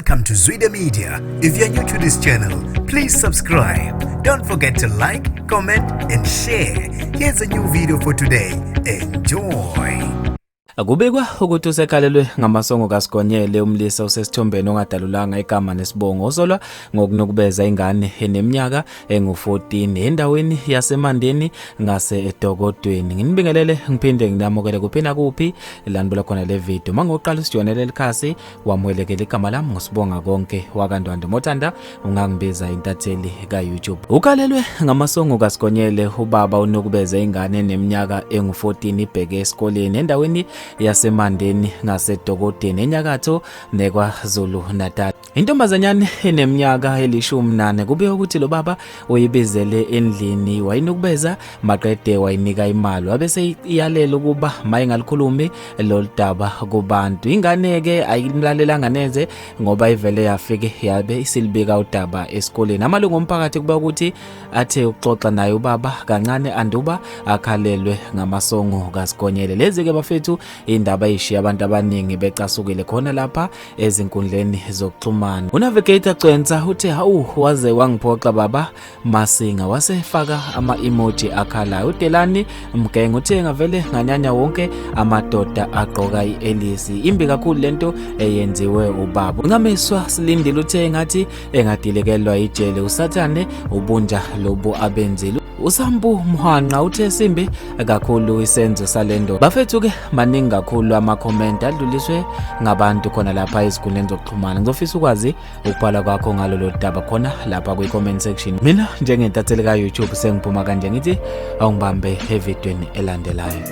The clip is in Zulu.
Welcome to Zwida Media. If you're new to this channel, please subscribe. Don't forget to like, comment, and share. Here's a new video for today. Enjoy. Kubikwa ukuthi usekhalelwe ngamasongo kaSigonyela umlisa osesithombeni ongadalulanga igama nesibongo osolwa ngokunukubeza ingane eneminyaka engu-14 endaweni yaseMandeni ngase eDokodweni. Nginibingelele ngiphinde nginamukele kuphi nakuphi la nibuka khona le video. Mangoqala usijoyinele likhasi wamukelekele igama lami ngusibonga konke wakaNdwandwe mothanda ungangibiza intatheli ka-YouTube. Ukhalelwe ngamasongo kaSigonyela ubaba unukubeza ingane eneminyaka engu-14 ibheke esikoleni endaweni yaseMandeni ngaseDokodweni enyakatho neKwaZulu Natal. Intombazanyane eneminyaka 14 kube ukuthi lo baba uyibizele endlini wayinukubeza maqede wayinika imali wabe seyiyalela ukuba mayingalikhulumi lolu daba kubantu. Ingane-ke ayimlalelanga neze ngoba ivele yafike yabe isilibika udaba esikoleni. Amalungu omphakathi kuba ukuthi athe ukuxoxa naye ubaba kancane anduba akhalelwe ngamasongo kaSigonyela. Lezi-ke bafethu indaba eyishiya abantu abaningi becasukile khona lapha ezinkundleni zokuxhumana. UNavigator Gcwensa uthe hawu waze wangiphoxa baba Masinga wasefaka ama-emoji akhalayo. UDelani Mgenge uthe ngavele nganyanya wonke amadoda agqoka i-elisi. Imbi kakhulu lento eyenziwe ubaba. Ungamiswa Silindile uthe ngathi engadilekelwa ijele usathane ubunja lobu abenzile. USambu Mhwanqa uthe simbi kakhulu isenzo salendo. Bafethu ke maningi kakhulu ama-comment adluliswe ngabantu khona lapha ezinkundleni zokuxhumana. Ngizofisa ukwazi ukubhala kwakho ngalolu daba khona lapha kwi-comment section. Mina njengentatheli ka-YouTube sengiphuma kanje ngithi awungibambe evidweni elandelayo.